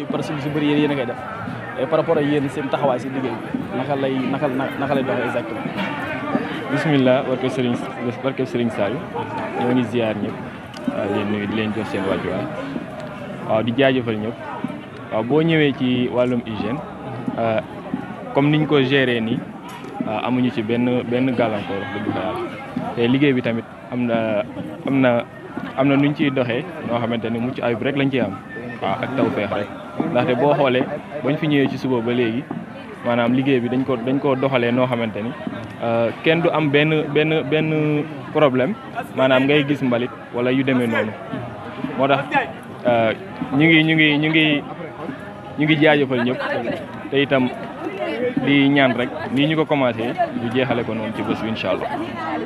parce que su bëri yéen a koy def et par rapport ak yéen seen taxawaay si liggéey bi naka lay doxee exactement. bismillah barke Serigne Saliou ñoo ngi ziar ñëpp leen nuyu di leen jox seen wàccuwaay waaw di jaajëfal ñëpp waaw boo ñëwee ci wàllum hygiène comme niñ ko gérer nii amuñu ci benn gàllankoor dëgg fa yàlla te liggéey bi tamit am na nuñ ciy doxee noo xamante ne mucc ayib rek lañ ciy am waaw ak tawfeex rek ndaxte boo xoolee bañ fi ñëwee ci suba ba léegi maanaam liggéey bi dañ ko doxalee noo xamante ni kenn du am benn problème maanaam ngay gis mbalit wala yu demee noonu moo tax ñu ngi jaajëfal ñëpp te itam di ñaan rek nii ñu ko commencé ñu jeexale ko noonu ci bés bi incha allah.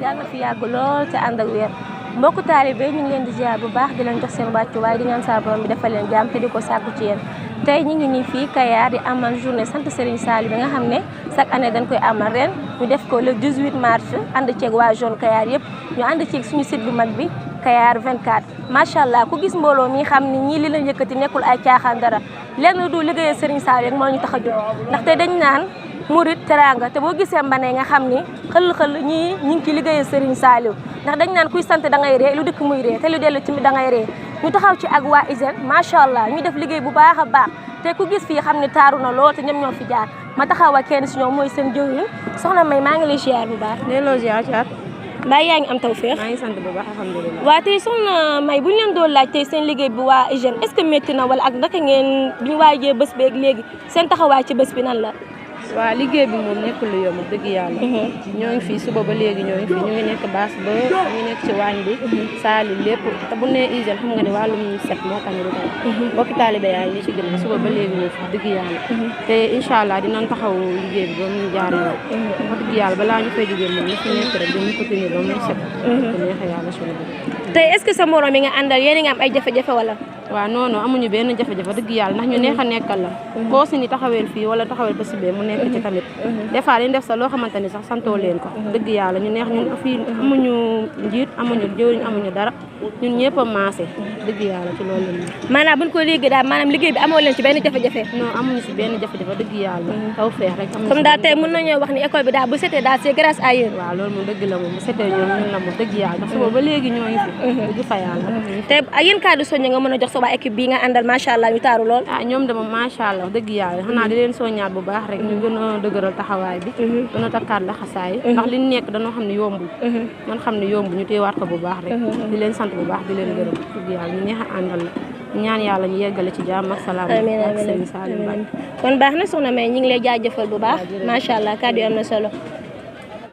yàlla fi yàgg lool te ànd ak wér mbokku taalibe ñu ngi leen di ziar bu baax di leen jox seen wàccuwaay di ñaan saa borom bi defal leen jàmm te di ko sàkku ci yéen. tey ñu ngi nii fii Kayar di amal journée sant Serigne Saliou bi nga xam ne chaque année dañ koy amal ren ñu def ko le 18 mars ànd ceeg waa zone Kayar yëpp ñu ànd ceeg suñu site bu mag bi Kayar 24 macha allah ku gis mbooloo mi xam ni ñii li la yëkkati nekkul ay caaxaan dara lenn du liggéeyal Serigne Saliou rek moo ñu tax a jóg ndaxte dañ naan murit teranga te boo gisee mbane nga xam ni xël ñii ñu ngi ci liggéeyal Serigne Saliou ndax dañ naan kuy sant da ngay ree lu dëkk muy ree te lu dellu ci da ngay ree ñu taxaw ci ak waa hygiène macha allah ñu def liggéey bu baax a baax te ku gis fii xam ne taaru na lool te ñoom ñoo fi jaar ma taxaw ak kenn si ñoom mooy seen jëwriñ soxna May maa ngi lay ziar bu baax. delloo ziar caat. mbaa yaa ngi am tawfeex. maa ngi sant bu baax alhamdulilah. waa tey soxna May bu ñu leen doon laaj tey seen liggéey bi waa hygiène est-ce que métti na wala ak naka ngeen bi ñu waajee bés beeg léegi seen taxawaay ci bés bi nan la. waaw liggéey bi moom nekkul lu yomb dëgg yàlla. ñoo ngi fii suba ba léegi ñoo ngi fii ñu ngi nekk baas ba ñu ngi nekk ci waañ bi. saali lépp te bu nee hygiène xam nga ne wàllum set moo tax ñu di ko. mbokki taalibe yaa ngi ci gën suba ba léegi ñoo fi dëgg yàlla. te incha allah dinañ taxaw liggéey bi ba mu jaar yoon. wax dëgg yàlla balaa ñu fay jógee moom li fi nekk rek dañu ko tenir ba mu set. te neexee yàlla suñu bëgg. tey est-ce que sa morom yi nga àndal yéen a ngi am ay jafe-jafe wala. waaw non non amuñu benn jafe-jafe dëgg yàlla ndax ñu neex a nekkal la koo si ni taxaweel fii wala taxaweel ba sibee mu nekk ci tamit des fois dañ def sa loo xamante ni sax santoo leen ko dëgg yàlla ñu neex ñun fii amuñu njiit amuñu jëwriñ amuñu dara ñun ñëpp a maase dëgg yàlla ci loolu la maanaam buñ ko liggéey daal maanaam liggéey bi amoo leen ci benn jafe-jafe non amuñu si benn jafe-jafe dëgg yàlla taw feex rek comme daal tey mën nañoo wax ni école bi daal bu setee daal c'est grâce à yéen waaw loolu moom dëgg la moom bu setee ñun la moom dëgg yàlla ndax suba ba léegi ñoo ngi fi dëgg fa yàlla te yéen kàddu soññe nga mën a jox sa waa équipe bi nga àndal macha allah ñu taaru lool ñoom dama macha allah dëgg yàlla xanaa di leen soññaat bu baax rek ñu gën a dëgëral taxawaay bi gën a takkaat la xasaay ndax li nekk dañoo xam ne yombul man xam ne yombu ñu téewaat ko bu baax rek di leen sant bu baax di leen gërëm dëgg yàlla ñu neex a àndal la ñaan yàlla ñu yeggale ci jàmm ak salaam ak sëriñ Saliou Mbacké kon baax na soxna May ñu ngi lay jaajëfal bu baax macha allah kàddu yi am na solo